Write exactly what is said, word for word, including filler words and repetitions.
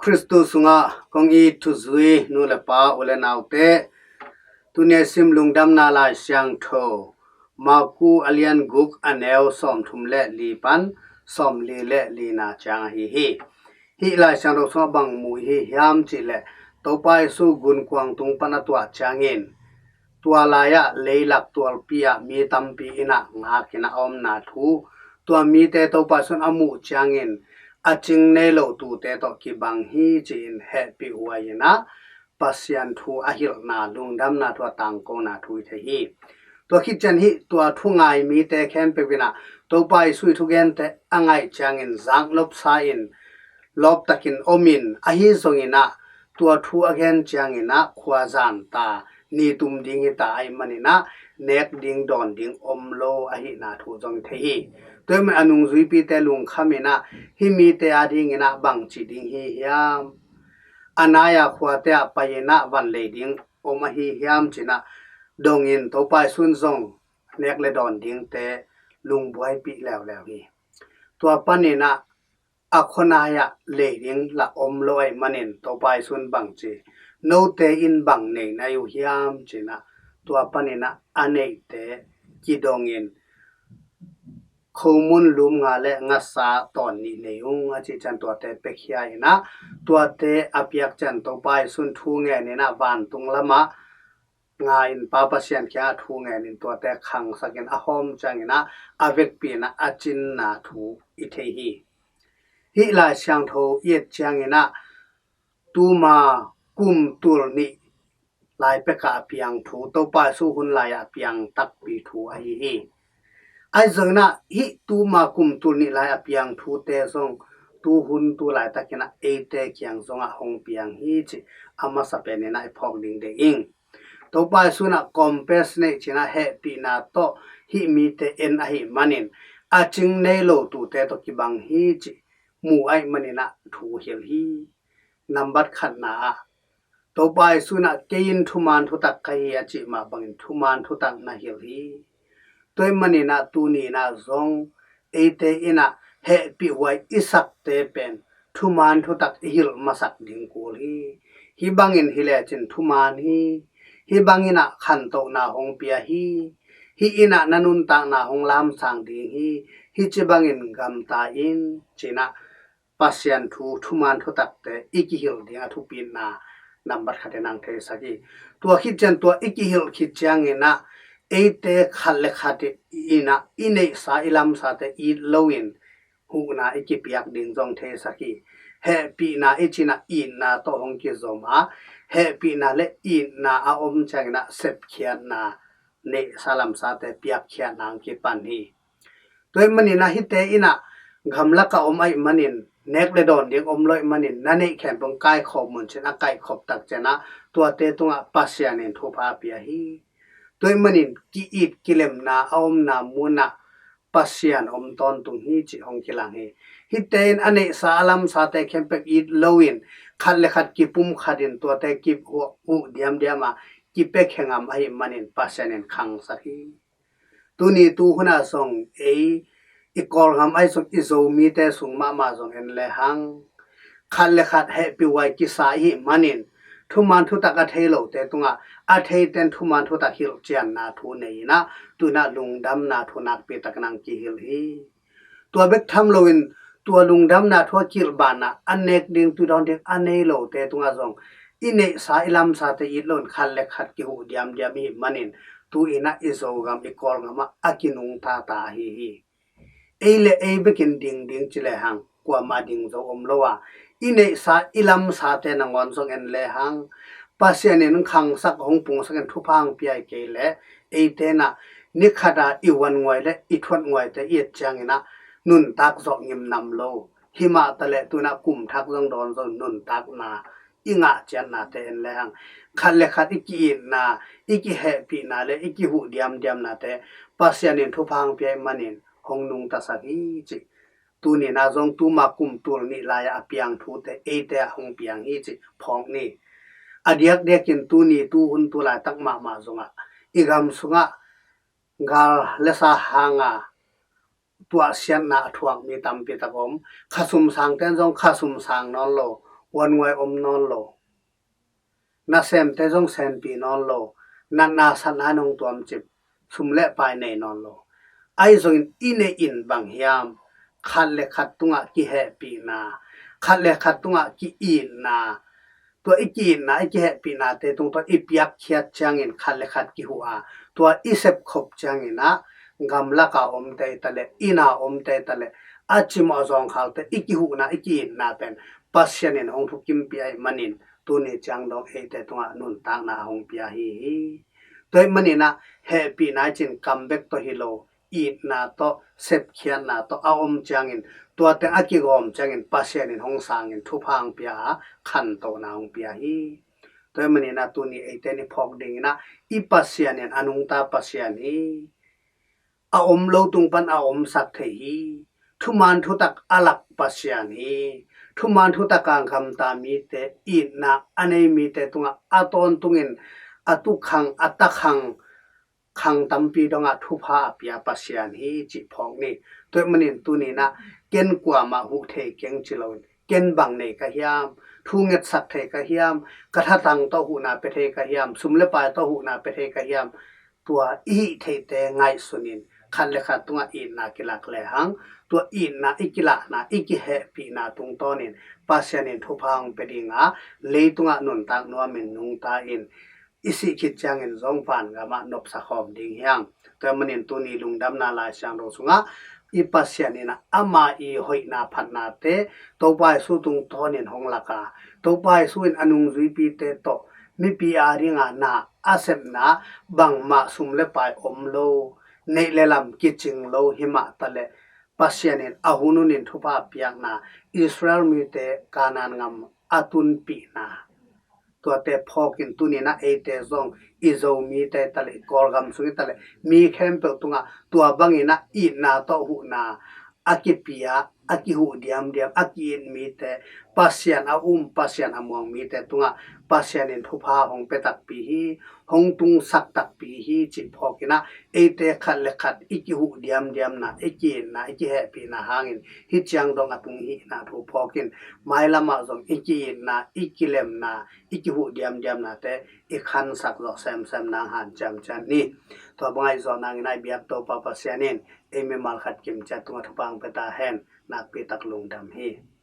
Khristu sungah kong it thuzui nu le pa, u le naute, tuni a sim Lungdamna Lai Siangtho Marku a lian guk, a neu sawmthum le li pan sawmli le lina ciang ahi hi. Hih Lai Siangtho sungah bang mu i hi hiam cih leh, Topa Jesu gunkuang tung pan a tuah ciangin tua lai-ah leilak tualpi ah mi tampi in ah ngak in a omna thu, tua mite Topa Jesu in a muh ciangin a cing nei lo tuute tawh kibang hi ci-in hehpih huai in ah Pasian thu a hilhna, lungdamna thu a tangkona thu i thei hi. Tua khit ciang hih tua thu ngai mite khempeuh in ah Topa Jesu i thugente a ngaih ciangin zaknopsa in lawptakin om in, ahi zongin ah tua thu a gen ciangin ah khua zan ta, ni tum ding hi ta ahih manin ah nek ding dawn ding om lo ahihna thu zong i thei hi. Tua ahih manin a nungzuipite lungkham in ah hih mite adingin ah bangci ding hi hiam, a nai-a khuate ah pai in ah van lei ding om ahi hiam ci-in ah dongin Topa Jesu in zong nek le dawn dingte lungbuaipih leuleu hi. Tua panin ah a khuanai-ah lei ding lah om lo ahih manin Topa Jesu in bangci, note in bang nei na hi uh hiam ci-in ah tua panin ah a neihte kidongin, khomun lum nga le ngasa tawn nih nei ung a cih ciang tuate piakhia in ah tuate a piak ciang Topa Jesu in thu ngen in ah vantung lamah nga in Pa Pasian kiangah thu ngen in tuate khangsak in a hawm ciangin ah a vekpi in ah a cinna thu i thei hi. Hih Lai Siangtho i et ciangin ah tuma kum tul nih lai pekah a piang thu, Topa Jesu hun lai-ah a piang takpi thu ahi hi. Ahi zongin ah hih tuma kum tul nih lai a piang thute zong tuhun tu laitakin ah eite kiang zongah hong piang hi cih a masa penin ah i phawk ding deih ing. Topa Jesu in ah compassionate ci-in ah hehpihna tawh hih mite en ahih manin a cing nei lo tuute tawh kibang hi cih mu ahih manin ah thu hilh hi. Nambat khatna ah Topa Jesu in ah kei in thuman thutak ka hi a cih mah bangin thuman thutak na hilh hi. Tua ahih manin ah tuni in ah zong eite in ah hehpih huai i sakte pen thuman thutak i hilh masak ding kul hi. Hih bangin hi lecin thuman hi. Hih bangin ah khantohna hong pia hi. Hih in ah na nuntakna hong lamsang ding hi. Hih ci bangin gamta in ci-in ah Pasian thu thuman thutakte i kihilh ding a thupitna nambat khat in hong theisak hi. Tua khit ciang tua i kihilh khit ciangin ah eite khat le khat in ah i neihsa i lamsate it loin huhna i kipiak ding zong theisak hi. Hehpihna i cih in ah itna tawh hong kizom a, hehpihna le itna a om ciangin ah sepkhiatna, neihsa lamsate piakkhiatna hong kipan hi. Tua ahih manin ah hihte in ah gamlak a om ahih manin, nek le dawn ding om lo ahih manin, na neih khempeuh kaikhawm un ci-in a kaihkhop tak ciang ah tuate tungah Pasian in thupha pia hi. Tua ahih manin ki-it kilemna a omna mun ah Pasian om tawntung hi cih hong kilang hi. Hihte in a neihsa a lamsate khempeuh it loin khat le khat kipumkhat in tuate kihuh diamdiam a kipia khe ngam ahih manin Pasian in khangsak hi. Tuni tuhun ah zong ei i Kawlgam ahi zong i Zomite sung mahmah zong en lehang khat le khat hehpih huai kisa ahih manin thuman thutak a thei lote tungah a theite in thuman thutak hilhcianna thu nei in ah tu-in ah lungdamna thu nakpi takin hong kihilh hi. Tua bek tham loin tua lungdamna thu a kihilh banah a nek ding, tui dawn ding a nei lote tungah zong i neihsa i lamsate it loin khat le khat kihuh diamdiam ihih manin tu-in ah i Zogam i Kawlgam ah a kinungta ta ahi hi. Ei le ei bekin ding ding ci lehang kuamah ding zo om lo a, i neihsa i lamsate nangawn zong en lehang Pasian in hong khangsak, hong pungsak in thupha hong pia hi kei leh eite in ah ni khat a i vuannguai le i thuatnguaite i et ciangin ah nuntak zawh ngimnam lo. Himah taleh tu-in ah kum thak zong dawn zo nuntakna i ngah ciatnate en lehang khat le khat i ki-itna, i kihehpihna le i kihuh diamdiamnate Pasian in thupha hong pia ahih manin hong nungtasak hi cih. Tuni in ah zong tuma kum tul nih lai-ah a piang thute eite ah hong piang hi cih phawk ni. A diakdiakin tuni tuhun tu laitak mahmah zongah i gam sungah gal le sa hanga tuahsiatna a thuak mi tampi tak om. Khasum sangte in zong khasum sang nawn lo, puanguai om nawn lo, nasemte zong senpi nawn lo, natna satna in hong tuamcip, sum le pai nei nawn lo. Ahi zongin i neih in bang hiam? Khat le khat tungah kihehpihna, khat le khat tungah ki-itna, tua i ki-itna, i kihehpihnate tungtawn i piakkhiat ciangin khat le khat kihuh a, tua i sepkhop ciangin ah gamlaka omte taleh, inn a omte taleh, a cimawh zawngkhalte i kihuhna, i ki-itna pen Pasian in hong thukimpih ahih manin tuni ciang dong eite tungah nuntakna a hong pia ahi hi. Tua ahih manin ah hehpihna i cin kam bek tawh hi lo, itna tawh, sepkhiatna tawh a om ciangin, tua teng a kigawm ciangin Pasian in hong sangin thupha hong pia a, khantohna hong pia hi. Tua ahih manin ah tuni eite in i phawk dingin ah i Pasian in a nungta Pasian hi. A om lo tung pan a omsak thei hi. Thuman thutak a lak Pasian hi. Thuman thutak a gamta mite, itna a nei mite tungah a tawntungin a tukhang, a takhang, khang tampi dongah thupha a pia Pasian hi cih phawk ni. Tua ahih manin tuni in ah ken kuamah huh thei keng ci loin, ken bang nei ka hiam, thu ngetsak thei ka hiam, ka thatang tawh huhna pia thei ka hiam, sum le pai tawh huhna pia thei ka hiam, tua i hih theihte ngaihsunin khat le khat tungah itna kilak lehang, tua itna i kilahna, i kihehpihna tungtawnin Pasian in thupha hong pia ding a, leitungah nuntak nuamin nungta in, i sih khit ciangin zong vangamah nopsa khawm ding hi hang. Tua ahih manin tuni lungdamna Lai Siangtho sungah i Pasian in ah ama i hoihna phatnate Topa Jesu tungtawnin hong lak a, Topa Jesu in a nungzuipite tawh mipi a dingah na a sepna, bangmah sum le pai om lo, neih le lam kicing lo hi mah taleh, Pasian in a hun hunin thupha piakna, Israel mite Kanaan gam a tunpihna, tuate phawkin tuni in ah eite zong i Zomite taleh, i Kawlgam sung i taleh, mi khempeuh tungah tua bangin ah itna tawh huhna a kipia, a kihuh diamdiam, a ki-it mite, Pasian a um, Pasian a muang mite tungah Pasian in thupha hong pia takpi hi, hong tungsak takpi hi cih phawkin ah, eite khat le khat i kihuh diamdiamna, i ki-itna, i kihehpihna hangin hih ciang dong a tung hihna thu phawkin, mailamah zong i ki-itna, i kilemna, i kihuh diamdiamnate i khansak zawh semsem nang hanciam ciat ni. Tua bangah i zawh nangin ah i biak Topa Pasian in ei mimal khat kimciat tungah thupha hong pia ta hen. Nakpi tak lungdam hi.